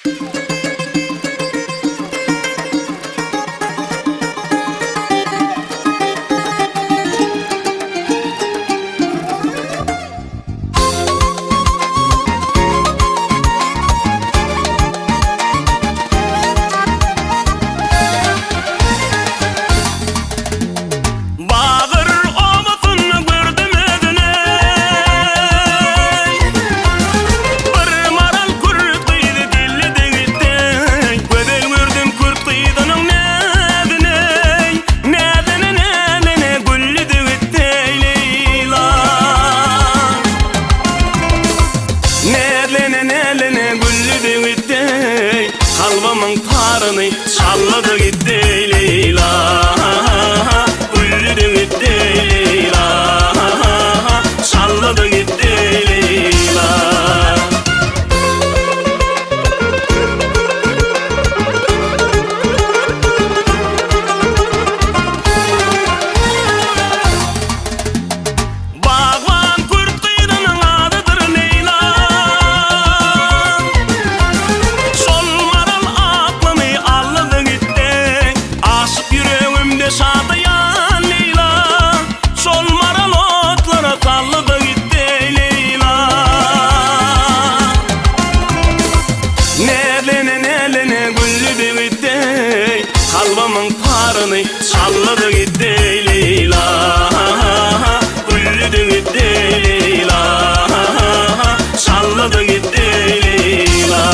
Bagyr obasynda gördüm özüni. Bir maral kürt gyzy geldi gitdi. Gözel gördüm kürt gyzynyň näzini. Näzini näzini gülledi gitdi Leýla. Näzlene näzlene gülledi gitdi. Kalbymyň taryny Şallady gitdi Leýla, Gülledi gitdi Leýla, Şallady gitdi Leýla. Bagban kürt gyzynyň adydyr Leýla. Şol maral aklymy aldy gitdi. Aşyk ýüregimde şadyýan Leýla. Şol maral otlara saldy gitdi Leýla. Näzlene näzlene gülledi gitdi. Kalbymyň taryny Şallady gitdi Leýla, Gülledi gitdi Leýla, Şallady gitdi Leýla.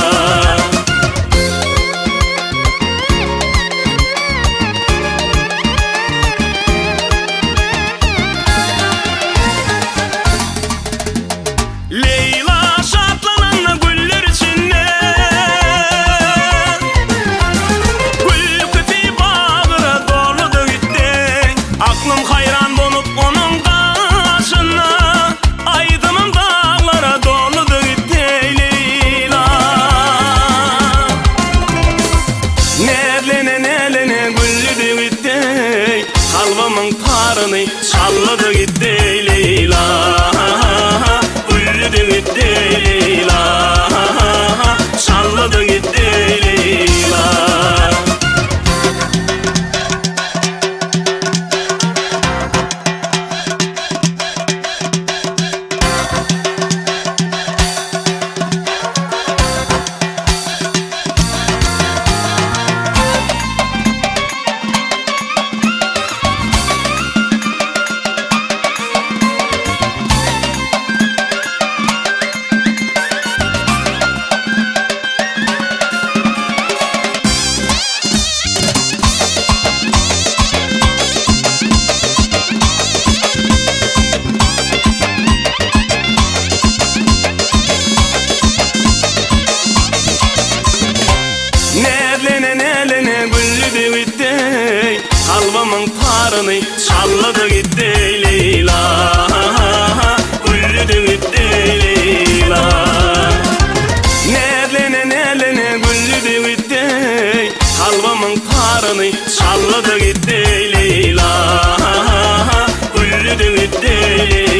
Leýla şatlananda güller içinde, Gülküsi bagyra doludy gitdi. Aklym haýran bolup onuň gaşynda, Aýdymym daglara doludy gitdi Leýla. Näzlene näzlene gülledi gitdi, Kalbymyň taryny Şallady gitdi Leýla, Gülledi gitdi Leýla, Şallady gitdi Leýla. Näzlene näzlene gülledi gitdi Kalbymyň taryny şallady gitdi Leýla Gülledi gitdi Leýla Näzlene näzlene gülledi gitdi Kalbymyň taryny şallady gitdi Leýla Gülledi gitdi Leýla.